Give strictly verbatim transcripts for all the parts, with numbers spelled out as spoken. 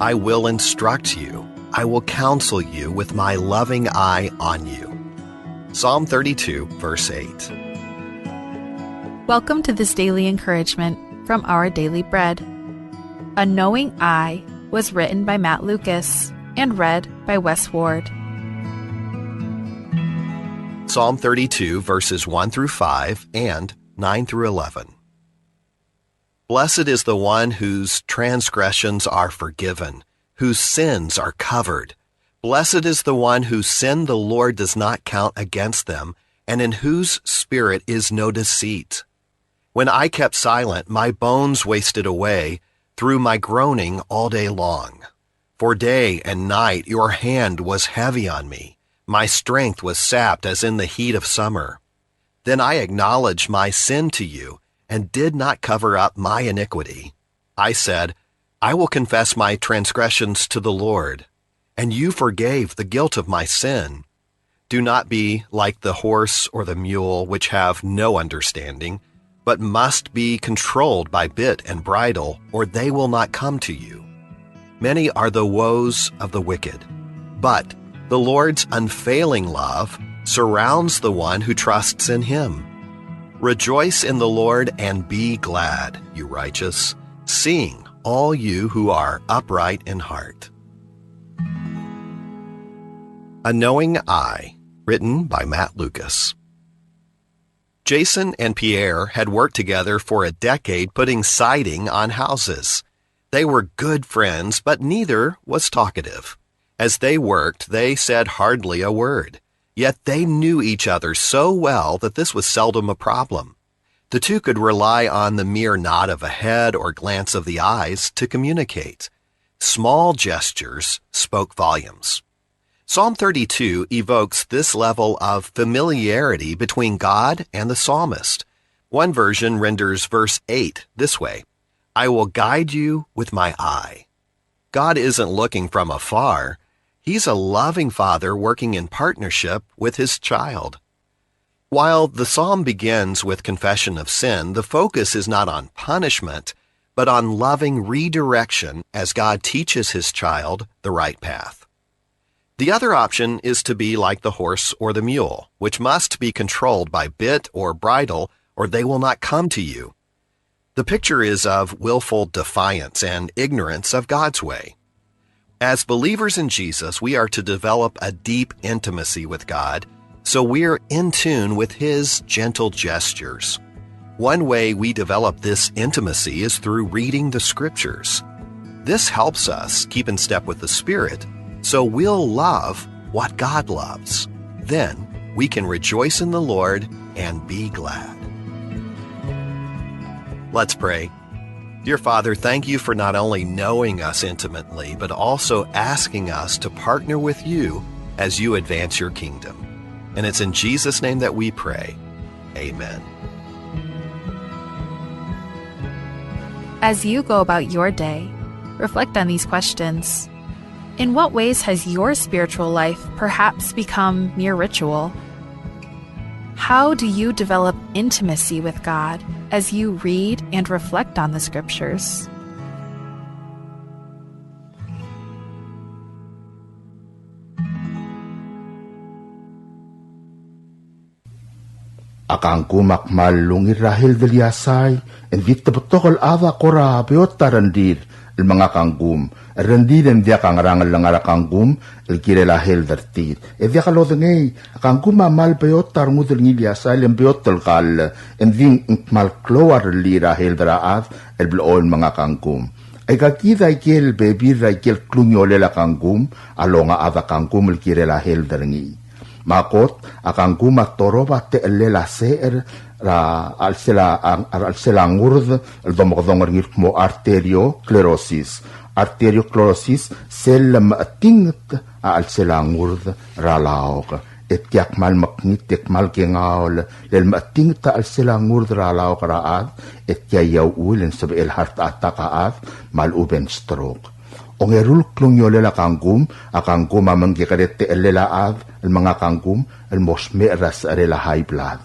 I will instruct you. I will counsel you with my loving eye on you. Psalm thirty-two, verse eight. Welcome to this daily encouragement from Our Daily Bread. A Knowing Eye was written by Matt Lucas and read by Wes Ward. Psalm thirty-two, verses one through five and nine through eleven. Blessed is the one whose transgressions are forgiven, whose sins are covered. Blessed is the one whose sin the Lord does not count against them, and in whose spirit is no deceit. When I kept silent, my bones wasted away through my groaning all day long. For day and night your hand was heavy on me. My strength was sapped as in the heat of summer. Then I acknowledged my sin to you and did not cover up my iniquity. I said, "I will confess my transgressions to the Lord," and you forgave the guilt of my sin. Do not be like the horse or the mule, which have no understanding, but must be controlled by bit and bridle, or they will not come to you. Many are the woes of the wicked, but the Lord's unfailing love surrounds the one who trusts in him. Rejoice in the Lord and be glad, you righteous. Sing, all you who are upright in heart. A Knowing Eye, written by Matt Lucas. Jason and Pierre had worked together for a decade putting siding on houses. They were good friends, but neither was talkative. As they worked, they said hardly a word. Yet they knew each other so well that this was seldom a problem. The two could rely on the mere nod of a head or glance of the eyes to communicate. Small gestures spoke volumes. Psalm thirty-two evokes this level of familiarity between God and the psalmist. One version renders verse eight this way: "I will guide you with my eye." God isn't looking from afar. He's a loving father working in partnership with his child. While the psalm begins with confession of sin, the focus is not on punishment, but on loving redirection as God teaches his child the right path. The other option is to be like the horse or the mule, which must be controlled by bit or bridle, or they will not come to you. The picture is of willful defiance and ignorance of God's way. As believers in Jesus, we are to develop a deep intimacy with God, so we're in tune with His gentle gestures. One way we develop this intimacy is through reading the Scriptures. This helps us keep in step with the Spirit, so we'll love what God loves. Then we can rejoice in the Lord and be glad. Let's pray. Dear Father, thank you for not only knowing us intimately, but also asking us to partner with you as you advance your kingdom. And it's in Jesus' name that we pray. Amen. As you go about your day, reflect on these questions. In what ways has your spiritual life perhaps become mere ritual? How do you develop intimacy with God as you read and reflect on the Scriptures? A kangkum a kmal ungil er a health el iasai, e ng di te betok el chad a kora beot a rengrir el menga kangkum. Rengrir e ng diak a ngerang el ngar er a kangkum el kirel a health er tir. E diak lodengei, a kangkum a kmal beot a rengud el ngii el iasai, e ng beot el kall, e ng di ng kmal klou a rellii er a health er a chad el blechoel el menga kangkum. Aika kid a ikel bebil er a ikel klungiolel a kangkum a longa a chad a kangkum el kirel a health er ngii. Me a kot, a kangkum a torob a techellel a secher er a chelsel a, a, a chelsel a ngurd el domekedong er ngii el kmo arteriosclerosis. Arteriosclerosis, sel lemechetinget a chelsel a ngurd er a laok. E tia kmal mekngit e kmal kengaol, le lemechetinget a chelsel a ngurd er a laok er a chad, e tia a uchul e ng sebechel heart attack a chad, me a lechub e ng stroke. Ongeru el klungiolel a kangkum, a kangkum a mengkekerei a techellel a chad el menga kangkum el mo smecher er a secherel a high blood.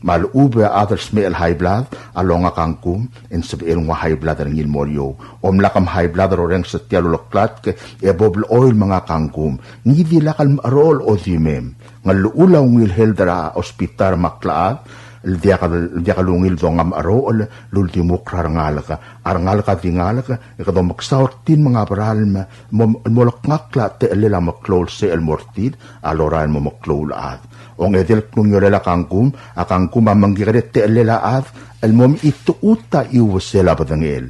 Me a lechub e a chad el smecher el high blood a longa kangkum e ng sebechel nguu a high blood er ngii el mo er eou. Omlak em high blood er a orrenges er tia el uleklatk e bo blechoel menga kangkum. Ngii di lak el mecherocher el odimem. Ng llechul a ungil health er a hospital me a klechad el diak, el diak lungil donga mecherocher el uldimukl er a rengalek. A rengalek a di ngalek e kede omeksau er tir me ng a beralm el mo, mo lekngakl a techellel a meklou el secher el mo er tir a lorael el mo meklou el chad. Ongedei el klungiolel a kangkum, a kangkum a mengkekerei a techellel a chad el mo mechitechut a chiuesel a bedengel.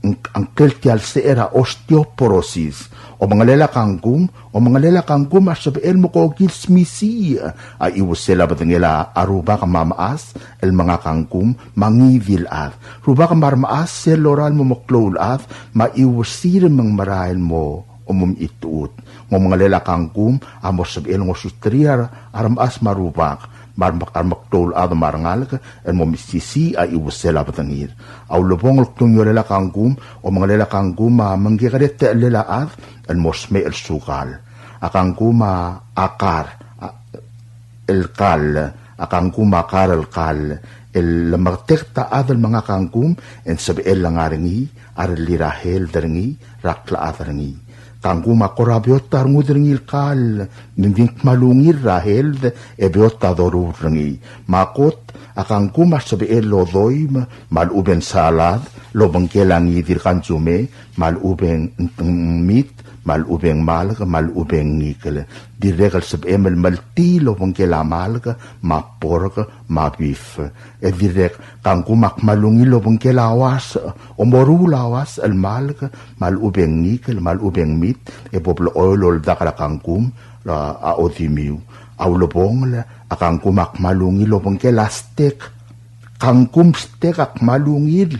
Ng, ngklel tia el secher a osteoporosis. Omengelel a kangkum, omengelel a kangkum a sebechel mo kokil smisichii a chiuesel a bedengel a rubak me a mechas el menga kangkum me a ngii di el chad. Rubak me a remechas sel lorael el mo meklou el chad me a chiuesir me ng merael el mo omechitechut. Ng omengelel a kangkum a mo sebechel ngosuterir a remechas me a rubak me a rem-, a remeklou el chad me a rengalek el mo mesisiich a chiuesel a bedengir. A ulebongel el klungiolel a kangkum, omengelel a kangkum a mengkekerei a techellel a chad el mo smecher el sukal. A kangkum a kar, a, el kall, a kangkum a kar el kall, el lemeketeket a chad el menga kangkum e ng sebechel el ngar er ngii a rellii er a health er ngii er a klechad er ngii. Kangkum a kora beot a rengud er ngii el kall, me ng di ng kmal ungil er a health e beot a doruul er ngii. Me a kot, a kangkum a sebechel el odoim me a lechub e ng salad el obengkel a ngii di el kansume, me a lechub e ng, ng, ng mit, me a lechub e ng malk, me a lechub e ng ngikel. Dirrek el sebechem el meltii el obengkel a malk, me a pork, me a beef. E dirrek, kangkum a kmal ungil el obengkel a uasech, omoruul a uasech el malk, me a lechub e ng ngikel, me a lechub e ng mit, e bo blechoel oldak er a kangkum er a, a odimiu. A ulebongel, a kangkum a kmal ungil el obengkel a steak. Kangkum steak a kmal ungil,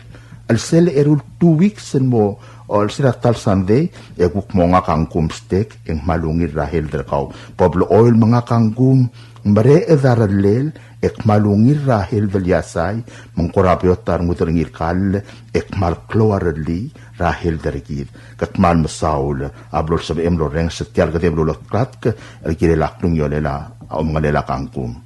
el sel eru el two weeks el mo, o el sel a ta el Sunday, e kuk mo menga kangkum steak, e ng kmal ungil er a health er kau. Bo blechoel menga kangkum, mereched a rellel, e kmal ungil er a health el iasai, me ng kora beot a rengud er ngii el kall, e kmal klou a rellii er a health er kid. Ke kmal mesaul a blo lsebechem el orrenges er tia el kedeb el uleklatk el kirel a klungiolel a omengelel a kangkum.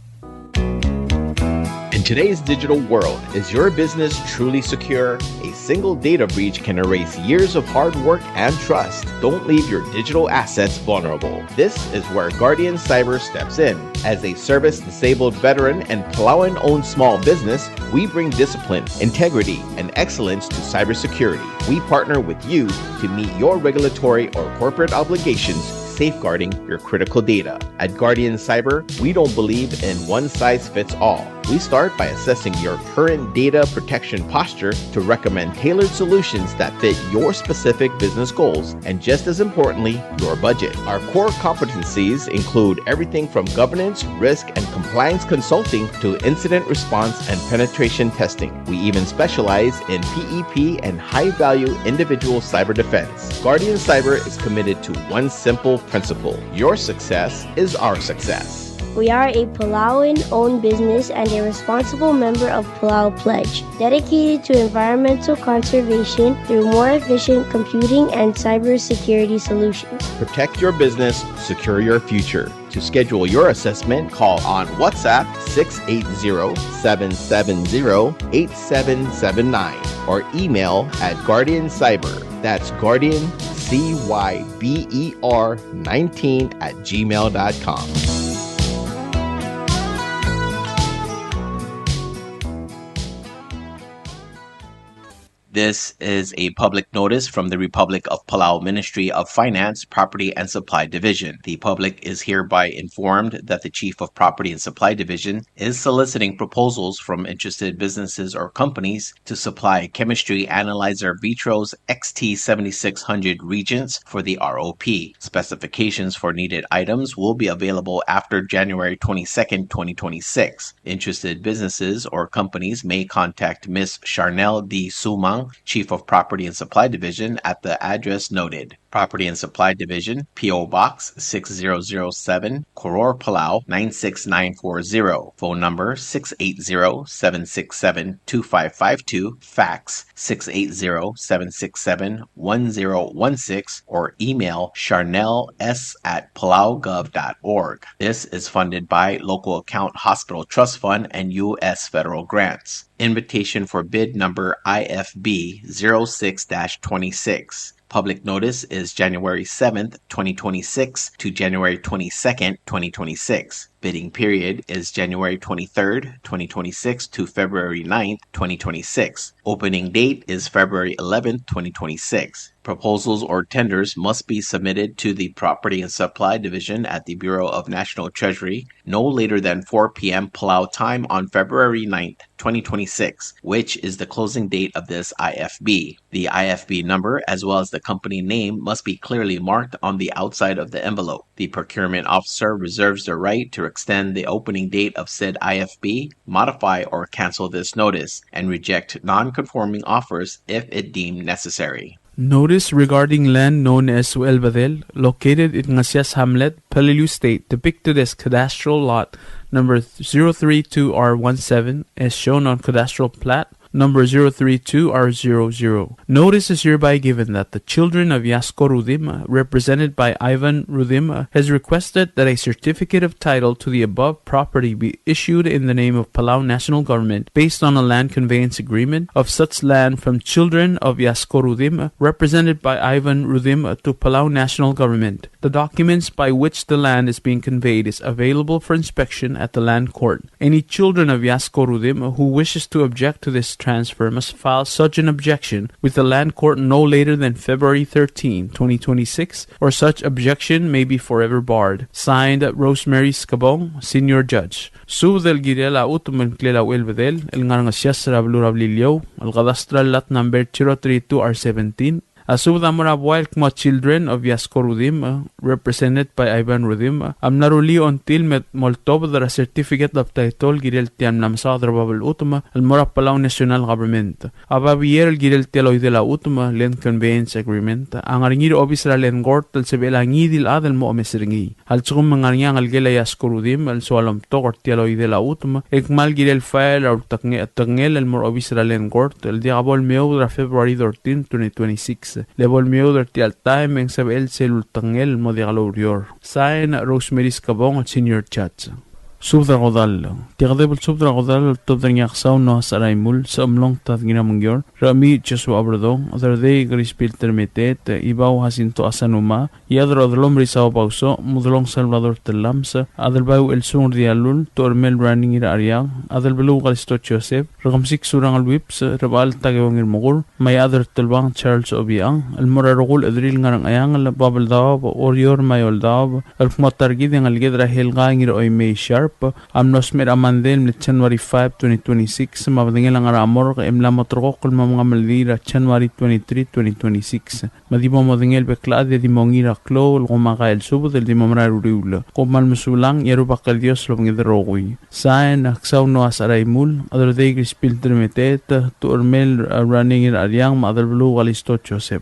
In today's digital world, is your business truly secure? A single data breach can erase years of hard work and trust. Don't leave your digital assets vulnerable. This is where Guardian Cyber steps in. As a service-disabled veteran and Palauan-owned small business, we bring discipline, integrity, and excellence to cybersecurity. We partner with you to meet your regulatory or corporate obligations, safeguarding your critical data. At Guardian Cyber, we don't believe in one size fits all. We start by assessing your current data protection posture to recommend tailored solutions that fit your specific business goals and, just as importantly, your budget. Our core competencies include everything from governance, risk, and compliance consulting to incident response and penetration testing. We even specialize in P E P and high-value individual cyber defense. Guardian Cyber is committed to one simple principle: your success is our success. We are a Palauan owned business and a responsible member of Palau Pledge, dedicated to environmental conservation through more efficient computing and cybersecurity solutions. Protect your business, secure your future. To schedule your assessment, call on WhatsApp six eight zero, seven seven zero, eight seven seven nine or email at Guardian Cyber. That's Guardian C Y B E R nineteen at gmail dot com. This is a public notice from the Republic of Palau Ministry of Finance, Property and Supply Division. The public is hereby informed that the Chief of Property and Supply Division is soliciting proposals from interested businesses or companies to supply chemistry analyzer Vitros X T seventy-six hundred reagents for the R O P. Specifications for needed items will be available after January twenty-second, twenty twenty-six. Interested businesses or companies may contact Miss Charnel D. Sumang, Chief of Property and Supply Division, at the address noted. Property and Supply Division, P O Box six zero zero seven, Koror, Palau nine six nine four zero. Phone number six eight zero, seven six seven, two five five two. Fax six eight zero, seven six seven, one zero one six, or email charnels at palaugov dot org. This is funded by Local Account Hospital Trust Fund and U S federal grants. Invitation for bid number I F B zero six dash twenty-six. Public notice is January seventh, twenty twenty-six to January twenty-second, twenty twenty-six. Bidding period is January twenty-third, twenty twenty-six to February ninth, twenty twenty-six. Opening date is February eleventh, twenty twenty-six. Proposals or tenders must be submitted to the Property and Supply Division at the Bureau of National Treasury no later than four p m Palau time on February ninth, twenty twenty-six, which is the closing date of this I F B. The I F B number, as well as the company name, must be clearly marked on the outside of the envelope. The procurement officer reserves the right to extend the opening date of said I F B, modify or cancel this notice, and reject non-conforming offers if it deemed necessary. Notice regarding land known as Uelbedel, located in Ngasias Hamlet, Peleliu State, depicted as cadastral lot number zero three two R one seven, as shown on cadastral plat number zero three two R zero zero. Notice is hereby given that the children of Yasko Rudimch, represented by Ivan Rudimch, has requested that a certificate of title to the above property be issued in the name of Palau National Government based on a land conveyance agreement of such land from children of Yasko Rudimch, represented by Ivan Rudimch, to Palau National Government. The documents by which the land is being conveyed is available for inspection at the Land Court. Any children of Yasko Rudimch who wishes to object to this transfer must file such an objection with the Land Court no later than February thirteenth, twenty twenty-six, or such objection may be forever barred. Signed, Rosemary Skebong, Senior Judge. Subed el kirel a chutem el ngklel a Uelbedel el ngar er a Ngesias er a beluu er a Beliliou, el cadastral lot number zero three two R seventeen, a subed a mo er a buai el kmo a children of Yasko Rudimch, represented by Ivan Rudimch, a mla rullii a ongtil me moltobed er a certificate of title el kirel tia el mla mesaod er a bab el chutem el mo er a Palau National Government. A babier el kirel tia el oidel a chutem, land conveyance agreement, a ngar er ngii er a obis er a Land Court el sebechel a ngii di el chad el mo omes er ngii. A lsekum e ng ngar er ngii a ngelekel a Yasko Rudimch el soal omtok er tia el oidel a chutem, e kmal kirel file er a ulteknge-, tekngel el mo er a obis er a Land Court el diak bo lemeoud er a February thirteen, twenty twenty-six. Le bo lemeoud er tia el taem e ng sebechel sel ultekngel el mo diak loureor. Sign, Rosemary Skebong, Senior Judge. Subed er a kodall. Tia kedeb el subed er a kodall el oltobed er ngii a Ksau Noah Saraimul, Sechemlong Tad Ngiramengior, Rechemiich Joshua Oberdong, Derdei Chris Pilter Meteet, Ibau Jacinto Asanuma, Iechad er a Odelom Risao Bauso, Mudelong Salvador Tellames, Adelbai Uchelsung Rdialul, Tuchermel Rani Ngiracheriang, Adelbeluu Kalisto Joseph, Rekemesik Surangel Whipps, Rebechall Takeo Ngirmekur, me a Iechad er Telbang Charles Obichang, el mo er a rokui el chederir el ngar er a Ngcheangel, Babeldaob, Oreor me a Eouldaob, el kmo a ta er kid e ngeleked er a Helga Ngiroimei Sharp a mlo smecher er a Monday el mle January five, twenty twenty-six, me a bedengel a ngar er a morgue e mla mo ulterekokl el mo mengemeldiil er a January twenty-three, twenty twenty-six. Me di bo modengei el bek el chad e di mo ngii er a klou el kmo a kael subed el di mo merael er a uriul. Kom kmal mesulang, e a Rubak el Dios a lobengked el rokui. Sain, Ksau Noah Saraimul, Aderdei Chris Pilter Meteet, Tuchermel Rani Ngiracheriang, me a Adelbeluu Kalisto Joseph.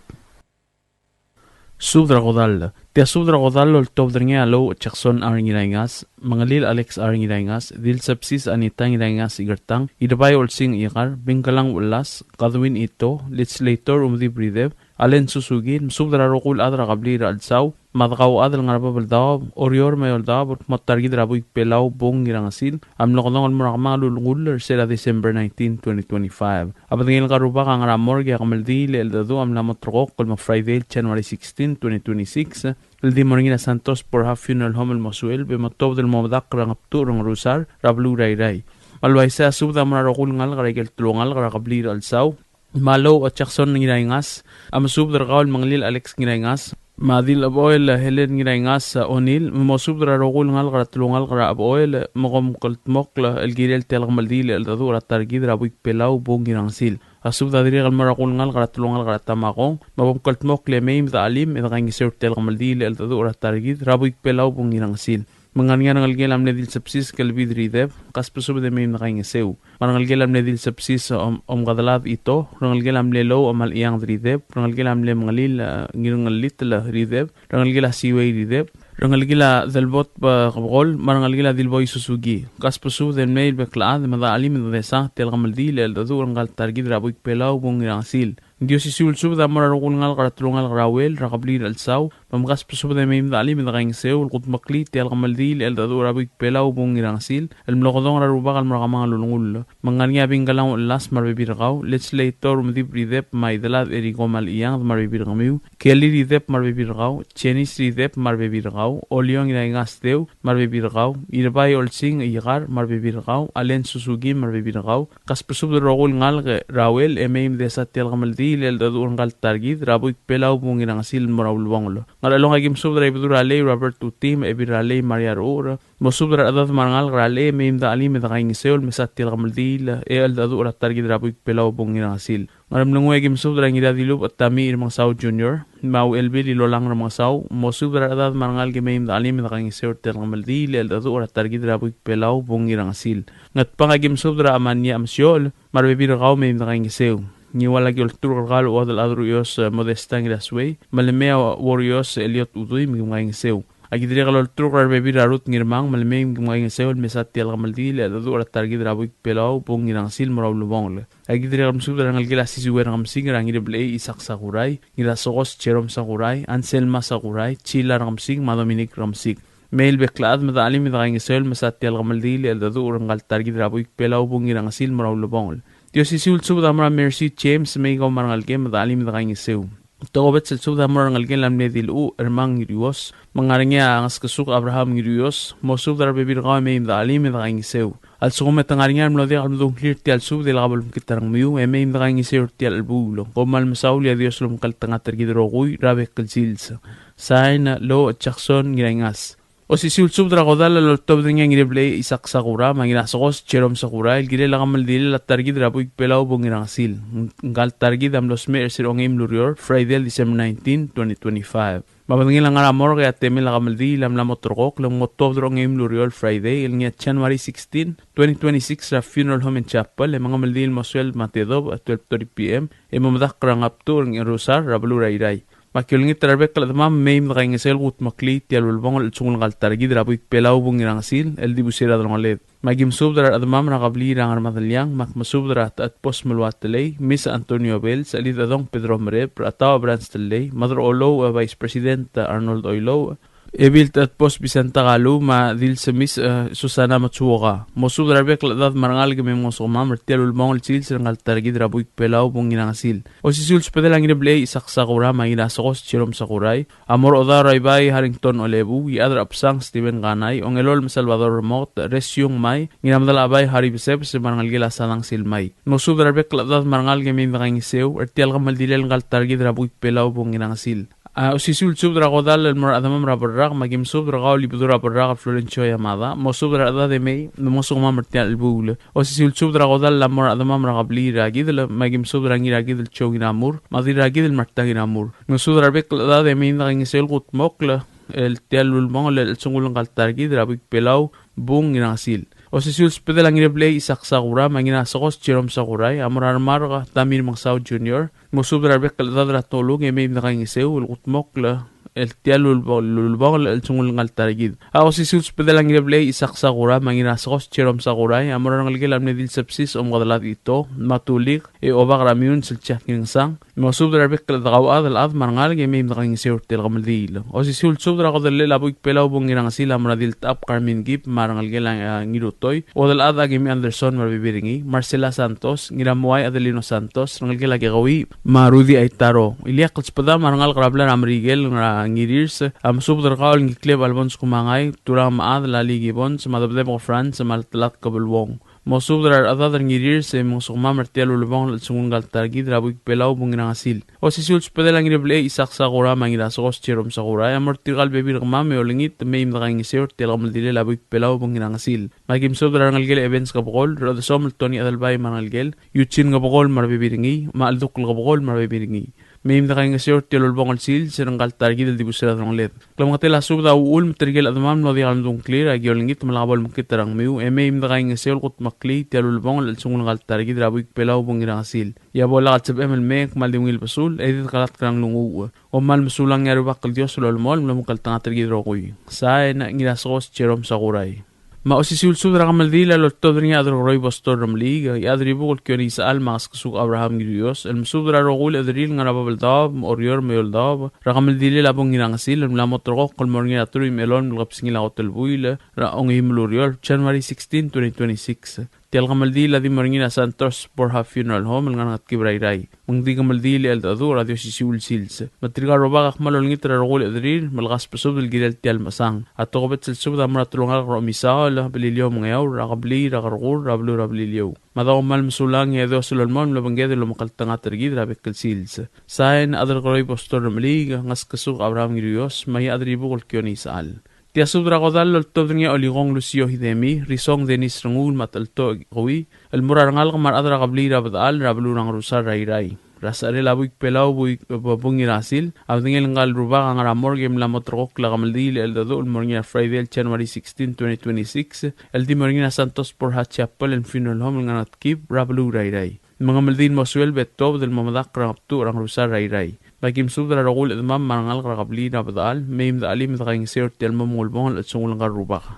Subed er a kodall. Tia subed er a kodall el oltobed er ngii a Louch Jackson R. Ngiraingas, Mengelil Alex R. Ngiraingas, Dilsebsis Anita Ngiraingas Ikertang, Irebai Olsing Ikar, Bingkelang Uchelas, Kadwin Ito, Legislator Umdi Brideb, Allen Suzuki, el mesubed er a rokui el chad er a kebliil er a Chelsau, me a dekauchad el ngar er a Babeldaob, Oreor me a Eouldaob, el kmo a ta er kid er a Buik Belau Bung Ngirangesil, a mlo kedong el mo er a kemanget el ulengull er sel December nineteen, twenty twenty-five. A bedengel ngka el rubak a ngar er a morgue e a kemeldiil e cheldecheduch a mla mo ulterekokl el mo Friday, January sixteen, twenty twenty-six, el di mo er ngii er a Santos Borja Funeral Home el mo sueleb, e mo tuobed el mo medakl er a Ngebtuch er a Ngerusar er a beluu er a Irrai. Me a le uaisei a subed a mo er a rokui el ngalek er a ikel telungalek er a kebliil er a Chelsau, me a Louch Jackson Ngiraingas, a mesubed er kau el Mengelil Alex Ngiraingas, me a Dilchebechoel Helen Ngiraingas O'Neill, me mosubed er a rokui el ngalek er a telungalek er a Chebechoel, me kom kldmokl el kirel tia el kemeldiil e cheldecheduch er a ta er kid er a Buik Belau Bung Ngirangesil. A subed a dirrek el mo er a rokui el ngalek er a telungalek er a Tamakong, me kom kldmokl e mei me de chelim e de kaingeseu er tia el kemeldiil e cheldecheduch er a ta er kid er a Buik Belau Bung Ngirangesil. Me ng ngar er ngii a rengelekel a mle Dilsebsis Kelbid Rideb, kasbesubed e mei me dekaingeseu. Me a rengelekel a mle Dilsebsis Om, Omkedelad Ito, rengelekel a mle Lou Omalechianged Rideb, rengelekel a mle Mengelil, eh, Ngirngellitel Rideb, rengelekel a Siuei Rideb, rengelekel a Delbot Be-, Kebekol, me a rengelekel a Dilboi Suzuki. Kasbesubed e mei el bek el chad me dechelim e desa tia el kemeldiil el cheldecheduch er ngka el ta er kid er a buik Belau, Bung Ngirangesil. Ng di osisiu el subed a mo er a rokui el ngalek er a telungalek er a Uel er a kebliil er a Chelsau, me mkasbesubed e mei me dechelim e dekaingeseu el kudmeklii tia el kemeldiil el cheldecheduch er a buik Belau, Bung Ngirangesil, el mlo kedong er a Rubak el mo er a kemanget el ulengull. Me ng ngar er ngii a Bingkelau Ngechelas me a rebebil er kau, Legislator Medib Rideb me a Idelad Eriko Malechianged me a rebebil er kemiu, Kelly Rideb me a rebebil er kau, Janice Rideb me a rebebil er kau, Oliong Iraingas Deu me a rebebil er kau, Irbai Olsing Ikar me a rebebil er kau, Allen Suzuki me a rebebil er kau. Kasbesubed er a rokui el ngalek er a Uel e mei me desa tia el kemeldiil el cheldecheduch er ngka el ta er kid er a buik Belau, Bung Ngirangesil el mo er a ulebongel. Ngerchelong a ki mesubed er a Ibedul er a Lei Robert Uti me a Ebil er a Lei Maria Rechucher, mosubed er a rechedad me a rengalek er a Lei e mei me dechelim e dekaingeseu el mesa tia el kemeldiil e cheldecheduch er a ta er kid er a buik Belau, Bung Ngirangesil. Ngeremlengui a ki mesubed er a Ngiradilubech Tami Remengesau Junior me a Uchelbil Ilolang Remengesau, mosubed er a rechedad me a rengalek e mei me dechelim e dekaingeseu er tia el kemeldiil e cheldecheduch er a ta er kid er a buik Belau, Bung Ngirangesil. Ngatpang a ki mesubed er a Amania Mesiochel me a rebebil er kau, mei me dekaingeseu. Ngiual a ki olturk er kau el chuodel a Druios, eh, Modesta Ngirasuei, me le mei a Uorios Eliot Udui, me ki mkaingeseu. A ki dirrek el olturk er a rebebil er a Ruth Ngirmang me le mei me ki mkaingeseu el mesa tia el kemeldiil e cheldecheduch er a ta er kid er a buik Belau, Bung Ngirangesil el mo er a ulebongel. A ki dirrek el mesubed er a rengelekel a Sisiuer Ngemesik er a Ngirblechei Isaac Sakurai, Ngirasekos Jerome Sakurai, Anselma Sakurai, Chila Ngemesik me a Dominic Ngemesik. Mei el bek el chad me dechelim e dekaingeseu el mesa tia el kemeldiil e cheldecheduch er ngka el ta er kid er a buik Belau, Bung Ngirangesil el mo er a ulebongel. Di osisiu el subed a mo er a Mercy James, mei kau me a rengelekem me dechelim e dekaingeseu. Tokubets el subed a mo er a rengelekel a mle Diluch Ermang Ngirios, me ng ngar er ngii a Ngeskesuk Abraham Ngirios, mosubed er a rebebil er kau e mei me dechelim e dekaingeseu. A lsekum e te ngar er ngii a remlo diak el medung a ngklir er tia el subed e lak bo lemekngit a rengmiu, e mei me dekaingeseu er tia el chelebuul. Kom kmal mesaul e a Dios a lomekngeltengat er kid el rokui er a bek el sils. Sain, Lo Jackson Ngiraingas. Osisiu el subed er a kodall el oltobed er ngii a Ngirblechei Isaac Sakura me a Ngirasekos Jerome Sakura el kirel a kemeldilel a ta er kid er a buik Belau, Bung Ngirangesil. Ngka el ta er kid a mlo smecher er sel ongeim el ureor, Friday, December nineteen, twenty twenty-five. Me a bedengel a ngar er a morgue e a temel a kemeldiil a mla mo terrekokl el mo tuobed er a ongeim el ureor, Friday, el ngii a January sixteen, twenty twenty-six, er a Funeral Home and Chapel, e mengemeldiil el mo suelb me a tedobech a twelve thirty P M, e mo medakl er a Ngabtuch er a Ngerusar er a beluu er a Irrai. Me a ki olengit er a rebek el chedemam, mei me dekaingeseu el kudmeklii tia el ulebongel el chelsengul ngka el ta er kid er a buik Belau, Bung Ngirangesil, el dibus er a delongeled. Me a ki mesubed er a rechedemam er a kebliil er a Ngermadeliang, me a ki mesubed er a Techedbos Meluat Telei, Miss Antonio Bells, Chelid Chedong Pedro Merep, er a Tau Brans Telei, Mother Olou, e Vice President Arnold Oilouch, Ebil Techedbos Vicenta Kalu, me a Dilsemis, e, Susana Matsuoka. Mosubed er a rebek el chedad me a rengalek e mei mngosukemam er tia el ulebongel el sils er ngka el ta er kid er a buik Belau, Bung Ngirangesil. Osisiu el subedel a Ngirblechei Isaac Sakura me a Ngirasekos Jerome Sakurai, a mo er a Odaur er a Ibai Harrington Olebu, Iechad er a Chebsang Steven Kanai, Ongelol me a Salvador Remoket, Resiung Mai, Ngiramedelchabai Harry Besebes, me a rengelekel a Sadang Silmai. Mosubed er a rebek el chedad me a rengalek e mei me dekaingeseu er tia el kemeldilel ngka el ta er kid er a buik Belau, Bung Ngirangesil. A, osisiu el subed er a kodall el mo er a chedemam er a Berrak, me a ki mesubed er kau el Ibedul er a Berrak el Florencio Yamada, mosubed er a rechedad e mei me mngosukemam er tia el chelebuul. Osisiu el subed er a kodall a mo er a chedemam er a kebliil er a Kidel, me a ki mesubed er a Ngirakidel Joe Ngiramur, me a Dirrakidel Marta Ngiramur. Mosubed er a rebek el chedad e mei me dekaingeseu el kudmokl er tia el ulebongel el chelsengul ngka el ta er kid er a buik Belau, Bung Ngirangesil. Osisiu el subedel a Ngirblechei Isaac Sakura me a Ngirasekos Jerome Sakurai, a mo er a Remark Tamir Mengesau Junior, mosubed er a rebek el chedad er a Toluk e mei me dekaingeseu el kudmokl er tia el ulebo-, ulebongel el chelsengul ngka el ta er kid. A osisiu el subedel a Ngirblechei Isaac Sakura me a Ngirasekos Jerome Sakurai, a mo er a rengelekel a mle Dilsebsis Omkedelad Ito, me a Tulik, e Obak er a Miuns el Jack Ngirengsang, mosubed er a rebek el dekauchad el chad me a rengalek e mei me dekaingeseu er tia el kemeldiil. Osisiu el subed er a kodellel a buik Belau, Bung Ngirangesil, a mo er a Diltechab Carmen Kib me a rengelekel a, a, Ngirutoi, Odelchad Akimi Anderson me a rebebil er ngii, Marcela Santos, Ngiramuai Adelino Santos, rengelekel a Kekeuii, me a Rudy Aitaro. Ileakl el subedam a rengalek er a blai er a Merikel er a Ngirirs, a mesubed er kau el Ngikleb Alphonse Kumangai, Turang me a Chad, Lali Gibbons, me a Debdebek Franz, me a Telatk Kebeluong. Mosubed er a rechedad er a Ngirirs e mngosukemam er tia el ulebongel el chelsengul ngka el ta er kid er a buik Belau, Bung Ngirangesil. Osisiu el subedel a Ngirblechei Isaac Sakura me a Ngirasekos Jerome Sakurai, a mo er tirka el bebil er kemam e olengit, mei me dekaingeseu er tia el kemeldilel a buik Belau, Bung Ngirangesil. Me a ki mesubed er a rengelekel Evans Kebekol, Rodesomel Tony Adelbai me a rengelekel, Eugene Kebekol me a rebebil er ngii, me a Cheldukl Kebekol me a rebebil er ngii. Mei me dekaingeseu er tia el ulebongel el sils er ngka el ta er kid el dibus er a delongeled. Klemengetel a subed a uchul me tirke el chedemam el mlo diak el medung a ngklir, aki olengit me lak bo lemekngit er a rengmiu, e mei me dekaingeseu el kudmeklii tia el ulebongel el chelsengul ngka el ta er kid er a buik Belau Bung Ngirangesil. E a bo lak el sebechem el mei e kmal di ungil besul, e di dekelatk er a nglunguuch. Kom kmal mesulang e a Rubak el Dios el olemolem el omekngeltengat er kid el rokui. Sain, Ngirasekos Jerome Sakurai. Me a osisiu el subed er a kemeldiil a loltobed er ngii a Adelkeroi Pastor Remeliik, e a Chad er a Ibuk el Kione Isechal me a Ngeskesuk Abraham Ngirios, el mesubed er a rokui el chederir el ngar er a Babeldaob, me a Oreor me a Eouldaob, er a kemeldilel a Bung Ngirangesil, el mla mo ulterekokl el mo er ngii er a teruich me a elolem el kebesengil a kot el buil er a ongeim el ureor, January sixteen, twenty twenty-six. Tia el kemeldiil a di mo er ngii er a Santos Borja Funeral Home el ngar er a Ngetkib er a Irrai. Me ng di kemeldiil e cheldecheduch er a di osisiu el sils. Me tirka el rubak a kmal olengit er a rokui el chederir me le kasbesubed el kirel tia el mechesang. A tokubets el subed a mo er a telungalek er a Omisaol, Beliliou me a Ngeaur, er a kebliil er a Kerkur, er a beluu er a Beliliou. Me a di kom kmal mesulang e a Dios el olemolem el obengked el omekngeltengat er kid er a bek el sils. Sain, Adelkeroi Pastor Remeliik, Ngeskesuk Abraham Ngirios, me a Chad er a Ibuk el Kione Isechal. Tia subed er a kodall a loltobed er ngii a Olikong Lucio Hidemi, Risong Dennis Renguul me a Teltoch Kewii, el mo er a rengalek me a rechad er a kebliil er a Bedechal er a beluu er a Ngerusar er a Irrai. Er a secherel a buik Belau buik, Bung Ngirangesil, a bedengel ngka el rubak a ngar er a morgue e mla mo ulterekokl a kemeldiil e cheldecheduch el mo er ngii er a Friday el January sixteen, twenty twenty-six, el di mo er ngii er a Santos Borja Chapel and Funeral Home el ngar er a Ngetkib er a beluu er a Irrai. Me ng kemeldiil el mo sueleb e tuobed el mo medakl er a Ngebtuch er a Ngerusar er a Irrai. Me aki mesubed er a rokui el chedemam me a rengalek er a kebliil er a Bedechal, mei me dechelim e dekaingeseu er tia el mo ulebongel el chelsengul ngka el rubak.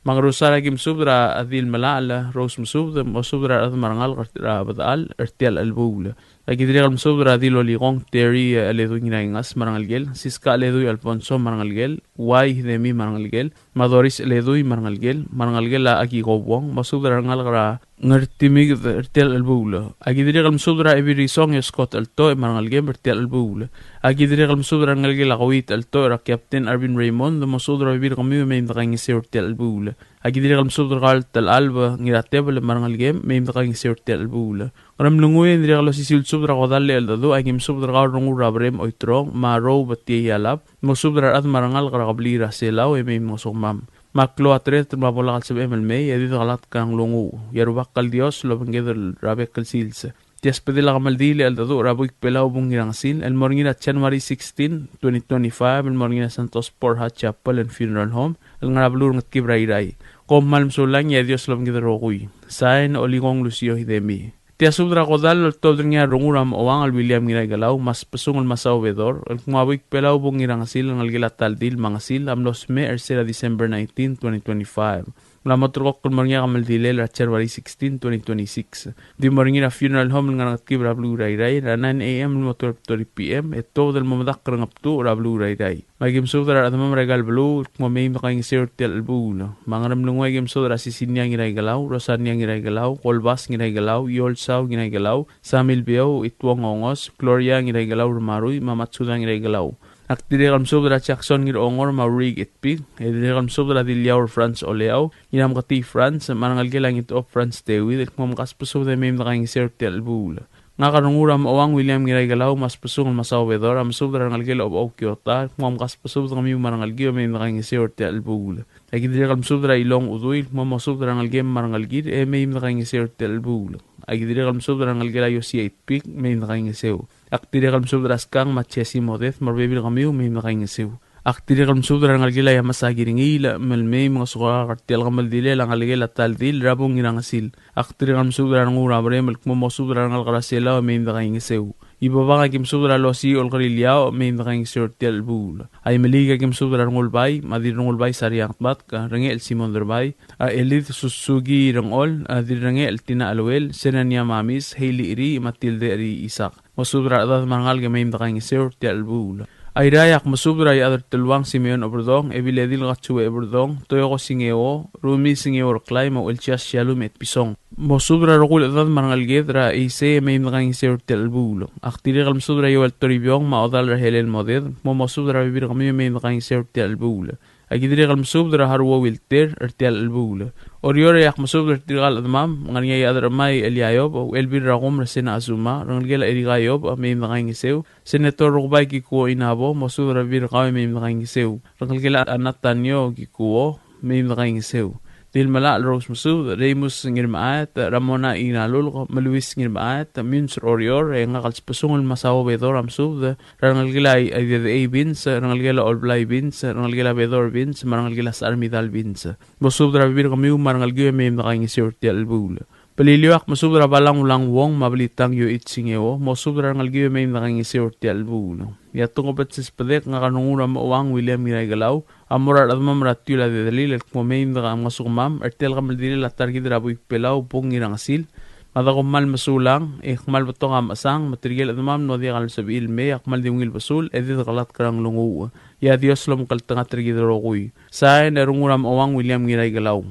Me a Ngerusar aki mesubed er a Adil Melachel, Rose Mesubed, mosubed er a rechedam me a rengalek er a Bedechal er tia el chelebuul. Aki dirrek el mesubed er a Dil Olikong, Terry, e, Eledui Ngiraingas me a rengelekel, Siska Eledui Alfonso me a rengelekel, Uai Hidemi me a rengelekel, me a Doris Eledui me a rengelekel, me a rengelekel a Aki Kobuong, mosubed er a rengalek er a Ngertimiked er tia el chelebuul. Aki dirrek el mesubed er a Ebil Risong e Scott Eltoch me a rengelekem er tia el chelebuul. Aki dirrek el mesubed er a rengelekel a Kouit Eltoch er a Captain Arvin Raymond, mosubed er a bebil er kemiu e mei me dekaingeseu er tia el chelebuul. Aki dirrek el mesubed er kau el Telechalb Ngiratebel me a rengelekem, mei me dekaingeseu er tia el chelebuul. Ngeremlengui e ng dirrek el osisiu el subed er a kodall e cheldecheduch, aki mesubed er kau el Renguul er a Berem Oiterong, me a Rou Betiei Alab, mosubed er a rechad me a rengalek er a kebliil er a Selau e mei mngesukemam. Me a klou a tereter me a bo lak el sebechem el mei, e di dekelatk er a nglunguuch. E a Rubak el Dios el obengked er a bek el sils. Tia subedel a kemeldiil e cheldecheduch er a buik Belau Bung Ngirangesil, el mo er ngii er a January sixteen, twenty twenty-five, el mo er ngii er a Santos Borja Chapel and Funeral Home, el ngar er a beluu er a Ngetkib er a Irrai. Kom kmal mesulang e a Dios el obengked el rokui. Sain, Olikong Lucio Hidemi. Tia subed er a kodall a loltobed er ngii a Renguul er a Mochouang el William Ngiraikelau, me a Sbesungel Masao Bedor, el kmo a buik Belau Bung Ngirangesil, el ngelekel a Taldil me a Ngesil, a mlo smecher er se er a December nineteen, twenty twenty-five. Mla mo ulterekokl el mo er ngii a kemeldilel er a January sixteen, twenty twenty-six. Di mo er ngii er a funeral home el ngar er a Ngetkib er a beluu er a Irrai, er a nine A M el mo twelve thirty P M, e tuobed el mo medakl er a Ngebtuch er a beluu er a Irrai. Me aki mesubed er a rechedemam er aika el beluu, el kmo mei me dekaingeseu er tia el chelebuul. Me a Ngeremlengui aki mesubed er a Sisinia Ngiraikelau, Rosania Ngiraikelau, Kolbas Ngiraikelau, Iolsau Ngiraikelau, Samil Beou, Ituong Ongos, Gloria Ngiraikelau Remarui, me a Matsuda Ngiraikelau. Ak dirrek el mesubed er a Jackson Ngirongor me a Rick Itpik, e dirrek el mesubed er a Diliaur Franz Oleau, Ngiramketii Franz, me a rengelekel a Ngitop Franz David, el kmo mkasbesubed e mei me dekaingeseu er tia el chelebuul. Ngak a Renguul er a Mochouang William Ngiraikelau, me a Sbesungel Masao Bedor, a mesubed er a rengelekel a Obechou Kiota, el kmo mkasbesubed kemiu me a rengelekiu e mei me dekaingeseu er tia el chelebuul. Aki dirrek el mesubed er a Ilong Udui, el kmo mosubed er a rengelekem me a rengelekir, e mei me dekaingeseu er tia el chelebuul. Aki dirrek el mesubed er a rengelekel a Iosia Itpik, mei me dekaingeseu. Ak dirrek el mesubed er a Skang me a Jesse Moded, me a rebebil er kemiu, mei me dekaingeseu. Ak dirrek el mesubed er a rengelekel a Yamasa Kiringiil, me le mei mngesukak er tia el kemeldilel a ngelekel a Taldil er a Bung Ngirangesil. Ak dirrek el mesubed er a Renguul er a Berem, el kmo mosubed er a rengalek er a Selau, mei me dekaingeseu. Ibobang aki mesubed er a Losii Olkeriil Iaoch, mei me dekaingeseu er tia el chelebuul. A Imeliik aki mesubed er a Rengulbai, me a Dirrengulbai Sariang Tbatk, Rengechel Simon Derbai, a Elid Susuki Rengchol, a Dirrengechel Tina Aluel, Senania Mamis, Hailey Eri, Matilde Eri Isak. Mosubed er a rechedad me a rengalek e mei me dekaingeseu er tia el chelebuul. Airai, ak mesubed er a Iechad er Teluang Simeon Oberdong, Ebiledil Katsue Oberdong, Toyoko Singeo, Rumi Singeo Reklai, me a Uchelsias Shalom Etpison. Mosubed er a rokui el chedad me a rengeleked er a Eisei e mei me dekaingeseu er tia el chelebuul. Ak dirrek el mesubed er a Ioel Toribiong me a Odal er a Helen Moded, mo mosubed er a rebebil er kemiu e mei me dekaingeseu er tia el chelebuul. Aki dirrek el mesubed er a Haruo Wilter er tia el chelebuul. Oreor, e ak mesubed er tirka el chedemam, me ng ngar er ngii a Iechad er Chemai Elia Iob, Uchelbil er a Kumer Sena Azuma, rengelekel a Erika Iob, mei me dekaingeseu, Senator Rukebai Kikuo Inabo, mosubed er a rebebil er kau e mei me dekaingeseu. Rengelekel a Natanio Kikuo, mei me dekaingeseu. Dilmelachel Rose Mesubed, Remus Ngirmechaet, Ramona Inalulk, Meluis Ngirmechaet, Mins Orior, e ngak el Sbesungel Masao Bedor a mesubed er a rengelekel a Idedechei Bins, rengelekel a Olblai Bins, rengelekel a Bedor Bins, me a rengelekel a Sechar Midal Bins. Mosubed er a bebil er kemiu me a rengelekiu e mei me dekaingeseu er tia el chelebuul. Beliliou, ak mesubed er a Balang Ulang Wong me a Belitang Yoichi Singeo, mosubed er a rengelekiu e mei me dekaingeseu er tia el chelebuul. E a tokubets el sbedek, ngak a Renguul er a Mochouang William Ngiraikelau, a mo er a rechedemam er a Tiul a Dedelil el kmo mei me dekaingesukemam er tia el kemeldilel a ta er kid er a buik Belau, Bung Ngirangesil, me a dekuk kmal mesulang, e kmal betok a mechesang, me tirke el chedemam el mo diak el sebechir el mei, a kmal di ungil besul, e di dekelatk er a nglunguuch. E a Dios lomekngeltengat er kid el rokui. Sain, e Renguul er a Mochouang William Ngiraikelau.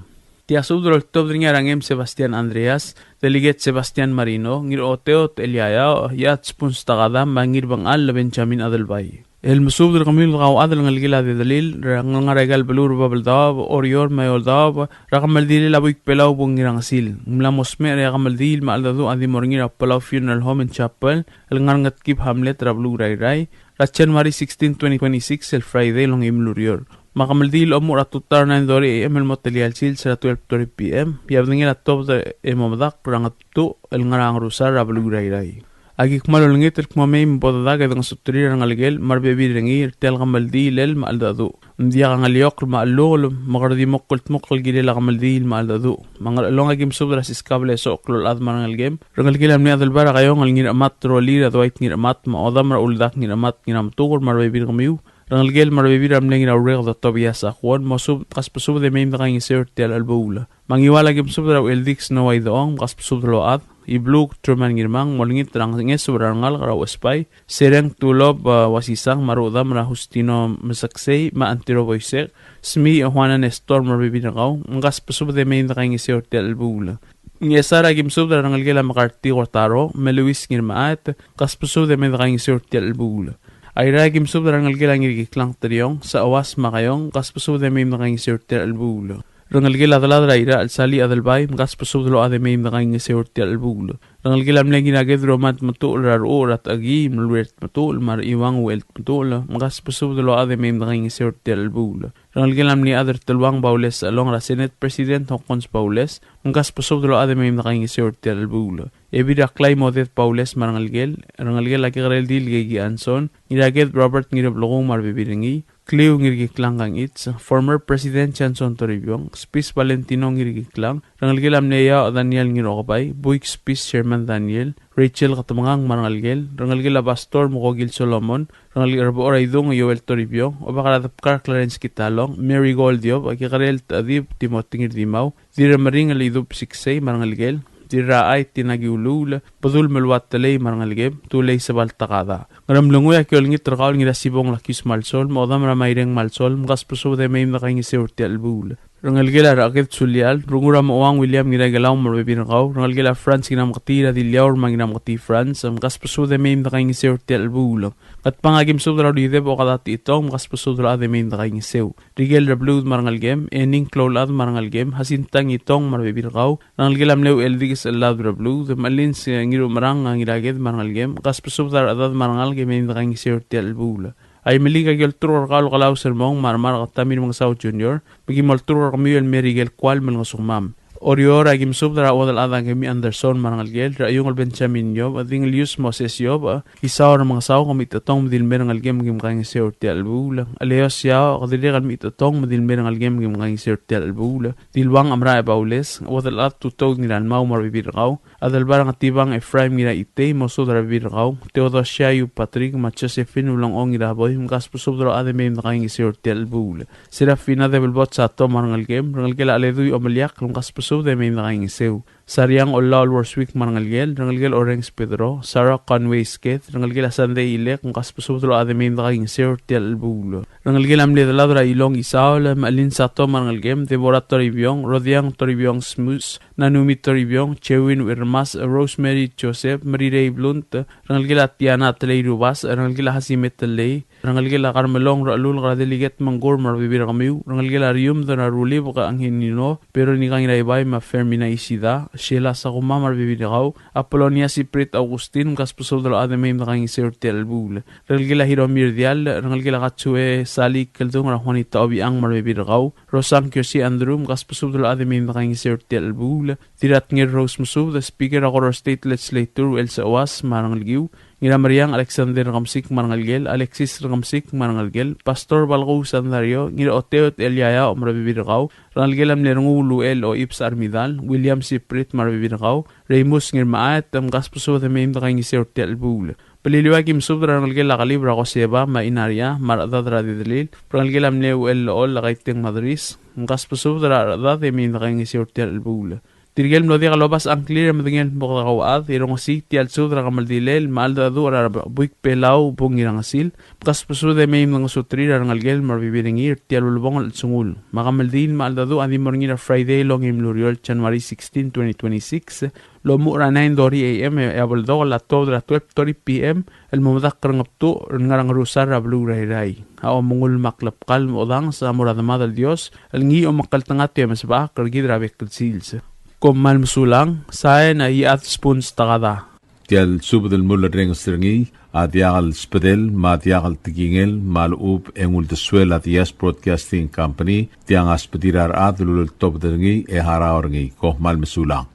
Tia subed el oltobed er ngii a Rangem Sebastian Andreas, Delegate Sebastian Marino, Ngiraoteot Eliaia, Iats Punstag Adam, me a Ngirbengchall Benjamin Adelbai. El mesubed er kemiu el kauchad el ngelekel a Dedelil, er a ngar er aika el beluu er a Babeldaob, Oreor me a Eouldaob, er a kemeldilel a buik Belau, Bung Ngirangesil. Ng mla mo smecher e a kemeldiil me a cheldecheduch a di mo er ngii er a Palau Funeral Home and Chapel, el ngar er a Ngetkib Hamlet er a beluu er a Irrai, er a January sixteen, twenty twenty-six, el Friday el ongeim el ureor. Me a kemeldiil a omuchel er a tutau er a nine thirty A M el mo telia el sils er a twelve thirty P M, e a bedengel a tuobed e mo medakl er a Ngetbtuch el ngar er a Ngerusar er a beluu er a Irrai. Aki kmal olengit el kmo mei me bo dedak e dengesuterir a rengelekel me a rebebil er ngii er tia el kemeldiil el me a cheldecheduch. Ng diak a ngeliokl me a chelungel, me kede di mo kldmokl el kirel a kemeldiil me a cheldecheduch. Me a Ngerchelong, aki mesubed er a Siskabel e Sochel el Olchad me a rengelekem, rengelekel a mle Adelbai er a Kaiong el Ngirchemat, Rolir, a Dwight Ngirchemat, me a Odam er a Uldak Ngirchemat, Ngirametuker me a rebebil er kemiu, rengelekel me a rebebil er a mle Ngiraurek, Tobias Akuon, mosubed, kasbesubed e mei me dekaingeseu er tia el chelebuul. Me a Ngiwal, aki mesubed er a Ucheldikes Noah Idechong, kasbesubed el ochad, Ibluk Truman Ngirmang, molengit er a ngeso er a rengalek er a Uesbai, Sereng Tulob, a, Uasisang, me a rudam er a Justino Meseksei, me a Antiro Boisek, Smi, a, Juana Nestor, me a rebebil er kau, mkasbesubed e mei me dekaingeseu er tia el chelebuul. Ngchesar, aki mesubed er a rengelekel a Mekarti Kortaro, me a Luis Ngirmechaet, mkasbesubed e mei me dekaingeseu er tia el chelebuul. Airai, aki mesubed er a rengelekel a Ngirkiklang Teriong, Seuas me a Kaiong, mkasbesubed e mei me dekaingeseu er tia el chelebuul. Rengelekel a delad er a Irachel Sali Adelbai, mkasbesubed el ochad e mei me dekaingeseu er tia el chelebuul. Rengelekel a mle Ngiraked Roman Tmetuchl er a Rechuch er a Techekii, Melwert Tmetuchl, me a Rechiuang Uchel Tmetuchl, mkasbesubed el ochad e mei me dekaingeseu er tia el chelebuul. Rengelekel a mle Chad er a Teluang Baules Sechelong er a Senate President Hokkons Baules, mkasbesubed el ochad e mei me dekaingeseu er tia el chelebuul. Ebil er a Klai Moded Baules me a rengelekel, rengelekel a Kekerel Dil Keki Anson, Ngiraked Robert Ngirblekong me a rebebil er ngii, Kliu Ngirkiklang Kangichi, former President Johnson Toribiong, Spis Valentino Ngirkiklang, rengelekel a mle Iaoch Daniel Ngirokebai, Buik Spis Sherman Daniel, Rachel Ketemengang me a rengelekel, rengelekel a Pastor Mokokil Solomon, rengelekel a Rebechor a Idung Joel Toribiong, Obak er a Debkar Clarence Kitalong, Mary Goldiob, a Kekerel Techedib Timothy Ngirdimau, Dirremeringel Idub Siksei me a rengelekel, Dirrachai Tina Kiuluul, Bedul Meluat Telei me a rengelekem, Tulei Sebal Takada. Ngeremlengui, aki olengit er kau el Ngirasibong Lakius Malsol, me a Odam er a Maireng Malsol, mkasbesubed e mei me dekaingeseu er tia el chelebuul. Rengelekel a Recheked Sulial, Renguul er a Mochouang William Ngiraikelau me a rebebil er kau, rengelekel a Franz Ngirameketii er a Diliaur me a Ngirameketii Franz, mkasbesubed e mei me dekaingeseu er tia el chelebuul. Ngatpang, aki mesubed er a Rudideb Okada Techitong, mkasbesubed el ochad e mei me dekaingeseu. Rikel Rebluud me a rengelekem, Ening Kloulchad me a rengelekem, Hasintang Itong me a rebebil er kau, rengelekel a mle Ucheldikes Chellad Rebluud, me a Lins Ngirumerang Ngiraked me a rengelekem, mkasbesubed er a rechedad me a rengalek e mei me dekaingeseu er tia el chelebuul. Aimeliik, aki olturk er kau el Kelau Sermong me a Remark Tamir Mengesau Junior, me ki mo olturk er kemiu el mei er ikel kual me lengesukemam. Oreor, aki mesubed er a Uodelchad Akemi Anderson me a rengelekel, er a Iungel Benjamin Iob, Dingelius Moses Iob, Isao er a Mengesau, ke mechitechutang me di le mei er a rengelekem me kim kaingeseu er tia el chelebuul. Eleos Iaoch, ke dirrek el mechitechutang me di le mei er a rengelekem me kim kaingeseu er tia el chelebuul. Diluang Amrae Baules, Uodelchad Tutoud Ngiralmau me a rebebil er kau, Adelbai er a Ngetibang Ephraim Ngiraitei, mosubed er a rebebil er kau, Theodosia Yu Patrick, me a Josephine Ulengchong Ngiraboi, mkasbesubed el ochad e mei me dekaingeseu er tia el chelebuul. Serafina Debelbot Sato me a rengelekem, rengelekel a Cheledui Omeliakl, mkasbesubed e mei me dekaingeseu. Sariang Ollaol Worswick me a rengelekel, rengelekel Orrenges Pedro, Sarah Conway Sked, rengelekel a Sunday Ilek, mkasbesubed el ochad e mei me dekaingeseu er tia el chelebuul. Rengelekel a mle Delad er a Ilong Isaol, me a Lynn Sato me a rengelekem, Deborah Toribiong, Rodiang Toribiong Smus, Nanumi Toribiong, Chewin Wirmas, Rosemary Joseph, Merirei Blunt, rengelekel a Tiana Telei Rubas, rengelekel a Hasime Telei, Rengelekel a Carmelong er a Chelulk er a Delegate Mengkur me a rebebil er kemiu. Rengelekel a Riumd er a Rulibek a Angelino, Veronica Ngiraibai me a Fermina Isida, Sheila Sakuma me a rebebil er kau, Apolonia Siprit Augustin, mkasbesubed el ochad e mei me dekaingeseu er tia el chelebuul. Rengelekel a Hiromi Rdiall, rengelekel a Katsue Sali Keldung er a Juanita Obichang me a rebebil er kau, Rosang Kiosi Andrew, mkasbesubed el ochad e mei me dekaingeseu er tia el chelebuul. Dirratngel Rose Mesubed, Speaker er a Koror State Legislature Elsa Uas me a rengelekiu, Ngirameriang Alexander Rekemesik me a rengelekel, Alexis Rekemesik me a rengelekel, Pastor Balkous Sandario, Ngiraoteot Eliaia me a rebebil er kau, rengelekel a mle Renguul Uchel Oibes Armidal, William Siprit me a rebebil er kau, Reimus Ngirmechaet, mkasbesubed e mei me dekaingeseu er tia el chelebuul. Beliliou a ki mesubed er a rengelekel a Kelib er a Koseba me a Inaria me a rechedad er a Didelil, rengelekel a mle Uchel Lechol a Kaiteng Madris, mkasbesubed er a rechedad e mei me dekaingeseu er tia el chelebuul. Tirke el mlo diak lobasech a ngklir e medengei el kmo kede kauchad, e rongesii tia el subed er a kemeldilel me a cheldecheduch er a Rebuik Belau Bung Ngirangesil, mkasbesubed e mei me dengesuterir a rengelekel me a rebebil er ngii er tia el ulebongel el chelsengul. Me a kemeldiil me a cheldecheduch a di mo er ngii er a Friday el ongeim el ureor, January sixteen, twenty twenty-six, el omuchel er a nine thirty A M e a beldokel a tuobed er a twelve thirty P M el mo medakl er a Ngebtuch el ngar er a Ngerusar er a beluu er a Irrai. A omengull me a klebkall me a odanges a mo er a Demad el Dios el ngii a omekngeltengat e omesebechakl er kid er a bek el sils. Kom kmal mesulang, sain a Iechad Spuns Takada. Tia el subed el mulerrenges er ngii a diak el sbedel me a diak el tekingel me a lechub e ng uldesuel a Diaz Broadcasting Company, tiang a sbedir a rechad el uleltobed er ngii e harau er ngii. Kom kmal mesulang.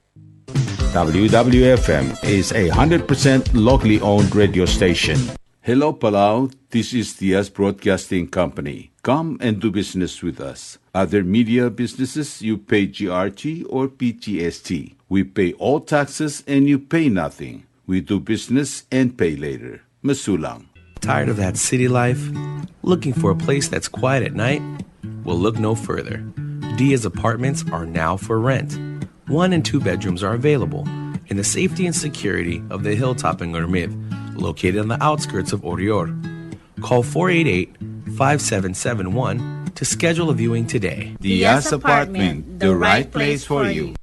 W W F M is a hundred percent locally owned radio station. Hello, Palau. This is Diaz Broadcasting Company. Come and do business with us. Other media businesses, you pay G R T or P G S T. We pay all taxes and you pay nothing. We do business and pay later. Mesulang. Tired of that city life? Looking for a place that's quiet at night? Well, look no further. Diaz Apartments are now for rent. One and two bedrooms are available in the safety and security of the hilltop in Ngermid, located on the outskirts of Oreor. Call four eight eight, five seven seven one to schedule a viewing today. Diaz Apartment, the right place for you.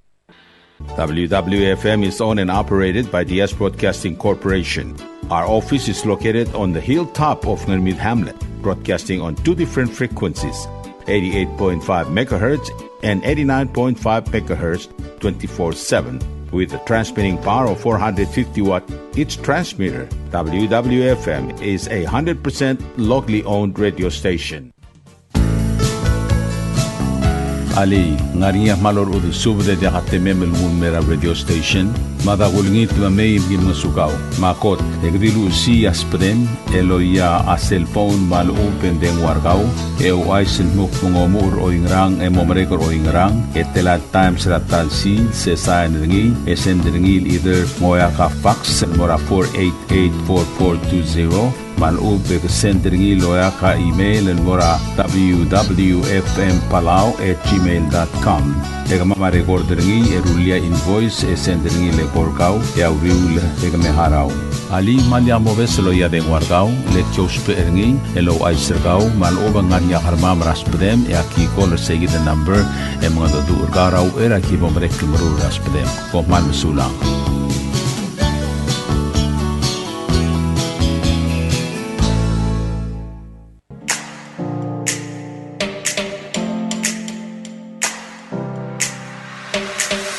W W F M is owned and operated by Diaz Broadcasting Corporation. Our office is located on the hilltop of Ngermid Hamlet, broadcasting on two different frequencies, eighty-eight point five megahertz and eighty-nine point five megahertz, twenty-four seven, with a transmitting power of four hundred fifty watt each transmitter. W W F M is a hundred percent locally owned radio station. Alii, ng ngar er ngii a kmal orechudel subed e diak a temem el nguu el mei er a radio station? Mada kulengit me mei me ki ngosukau. Me a kot, e ke di luchesii a sbedem el oia a cellphone me a lechub e ng dengua er kau, e ouchais el dmu kmo ng omuchel er oingerang e mo merek er oingerang, e tela el times er a ta el sils, e sain er ngii, e send er ngii el either ng oeak a fax el mo er a four eight eight four four two zero, me a lechub e ke send er ngii el oeak a email el mo er a W W F M Palau at gmail dot com. E kemam a record er ngii e rullii a invoice e send er ngii el eko er kau e a uriul e ke me harau. Alii, me lak mobes el loia a dengua er kau, le ki ousbech er ngii el ouchais er kau, me a lechub e ng ngar er ngii a kermam er a sbedem e aki call er seikid el number e mengedecheduch er kau er a uchei er a ki bo merek el meruul er a sbedem. Kom kmal mesulang.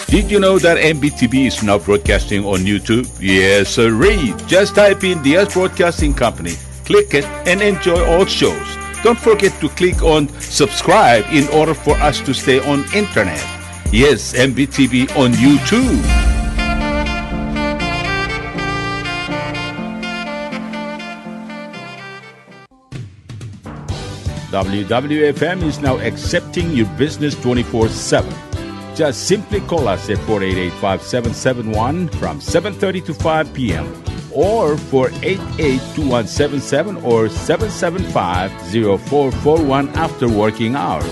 Did you know that M B T V is now broadcasting on YouTube? Yes, sirree. Just type in Diaz Broadcasting Company, click it, and enjoy all shows. Don't forget to click on subscribe in order for us to stay on internet. Yes, M B T V on YouTube. W W F M is now accepting your business twenty-four seven. Just simply call us at four eight eight, five seven seven one from seven thirty to five p.m. or four eight eight, two one seven seven or seven seven five, zero four four one after working hours.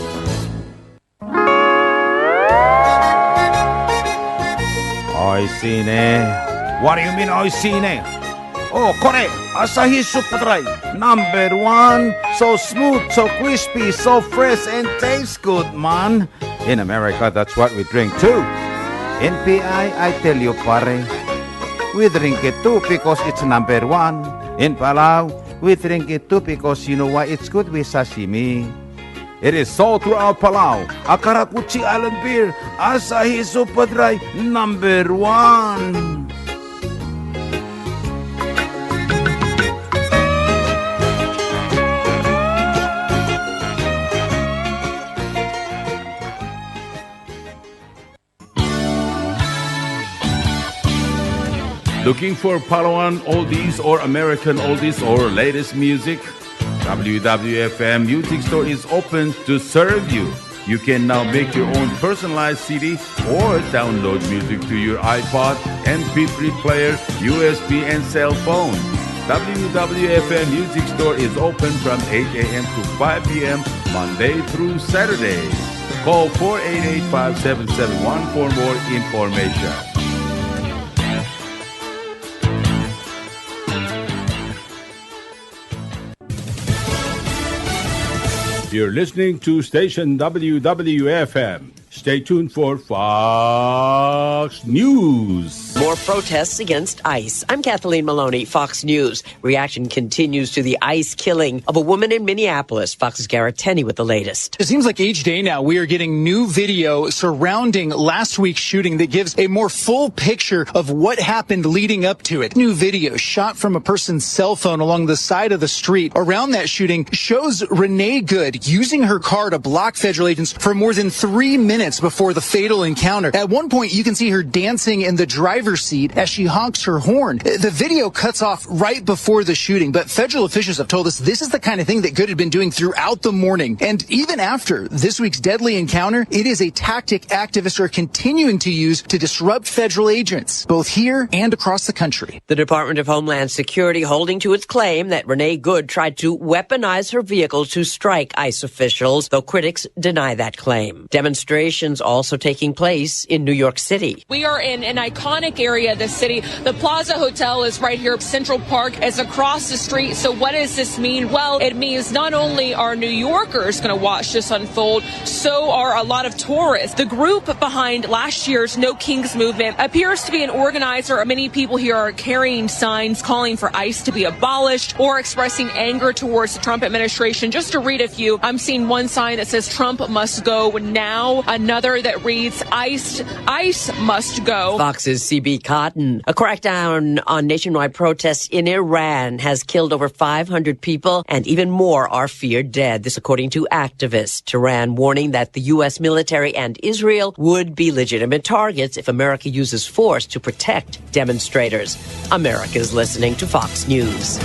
Oishii ne. What do you mean, oishii ne? Oh, kore, Asahi Super Dry, number one. So smooth, so crispy, so fresh, and tastes good, man. In America, that's what we drink too. In P I, I tell you, pare, we drink it too because it's number one. In Palau, We drink it too because you know why? It's good with sashimi. It is sold throughout Palau. A karakuchi island beer, Asahi Super Dry, number one. Looking for Palauan oldies or American oldies or latest music? W W F M Music Store is open to serve you. You can now make your own personalized C D or download music to your iPod, M P three player, U S B, and cell phone. W W F M Music Store is open from eight a.m. to five p.m. Monday through Saturday. Call four eight eight, five seven seven one for more information. You're listening to station W W F M. Stay tuned for Fox News. More protests against ICE. I'm Kathleen Maloney, Fox News. Reaction continues to the ICE killing of a woman in Minneapolis. Fox's Garrett Tenney with the latest. It seems like each day now we are getting new video surrounding last week's shooting that gives a more full picture of what happened leading up to it. New video shot from a person's cell phone along the side of the street around that shooting shows Renee Good using her car to block federal agents for more than three minutes before the fatal encounter. At one point, you can see her dancing in the driver's seat as she honks her horn. The video cuts off right before the shooting, but federal officials have told us this is the kind of thing that Good had been doing throughout the morning. And even after this week's deadly encounter, it is a tactic activists are continuing to use to disrupt federal agents, both here and across the country. The Department of Homeland Security holding to its claim that Renee Good tried to weaponize her vehicle to strike ICE officials, though critics deny that claim. Demonstrations also taking place in New York City. We are in an iconic area of the city. The Plaza Hotel is right here. Central Park is across the street. So what does this mean? Well, it means not only are New Yorkers gonna watch this unfold, so are a lot of tourists. The group behind last year's No Kings movement appears to be an organizer. Many people here are carrying signs calling for ICE to be abolished or expressing anger towards the Trump administration. Just to read a few, I'm seeing one sign that says, "Trump must go now," another that reads, "ICE, ICE must go." Fox's C B Cotton. A crackdown on nationwide protests in Iran has killed over five hundred people, and even more are feared dead. This, according to activists. Tehran warning that the U S military and Israel would be legitimate targets if America uses force to protect demonstrators. America's listening to Fox News.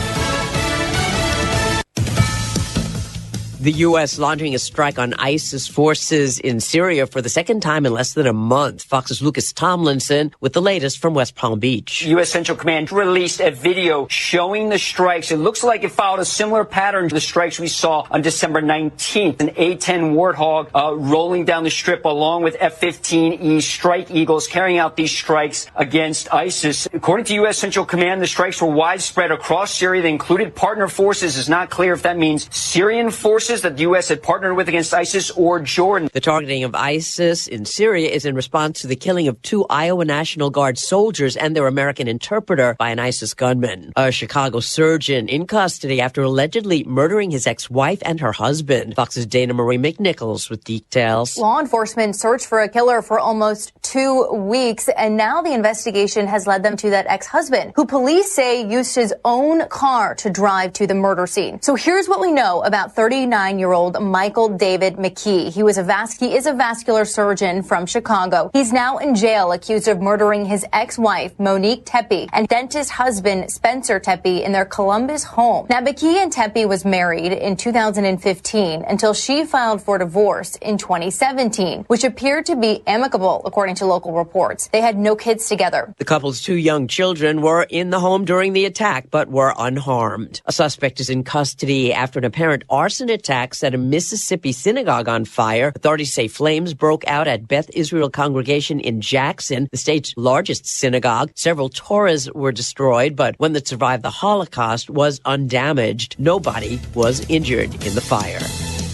The U S launching a strike on ISIS forces in Syria for the second time in less than a month. Fox's Lucas Tomlinson with the latest from West Palm Beach. U S Central Command released a video showing the strikes. It looks like it followed a similar pattern to the strikes we saw on December nineteenth. An A ten Warthog, uh, rolling down the strip along with F fifteen E Strike Eagles carrying out these strikes against ISIS. According to U S Central Command, the strikes were widespread across Syria. They included partner forces. It's not clear if that means Syrian forces that the U S had partnered with against ISIS or Jordan. The targeting of ISIS in Syria is in response to the killing of two Iowa National Guard soldiers and their American interpreter by an ISIS gunman. A Chicago surgeon in custody after allegedly murdering his ex-wife and her husband. Fox's Dana Marie McNichols with details. Law enforcement searched for a killer for almost two weeks, and now the investigation has led them to that ex-husband, who police say used his own car to drive to the murder scene. So here's what we know about thirty-nine-year-old Michael David McKee. He was a vas-, he is a vascular surgeon from Chicago. He's now in jail, accused of murdering his ex-wife, Monique Tepe, and dentist husband, Spencer Tepe, in their Columbus home. Now, McKee and Tepe was married in two thousand fifteen until she filed for divorce in twenty seventeen, which appeared to be amicable, according to local reports. They had no kids together. The couple's two young children were in the home during the attack, but were unharmed. A suspect is in custody after an apparent arson attack set a Mississippi synagogue on fire. Authorities say flames broke out at Beth Israel Congregation in Jackson, the state's largest synagogue. Several Torahs were destroyed, but one that survived the Holocaust was undamaged. Nobody was injured in the fire.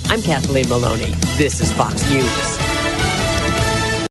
I'm Kathleen Maloney. This is Fox News.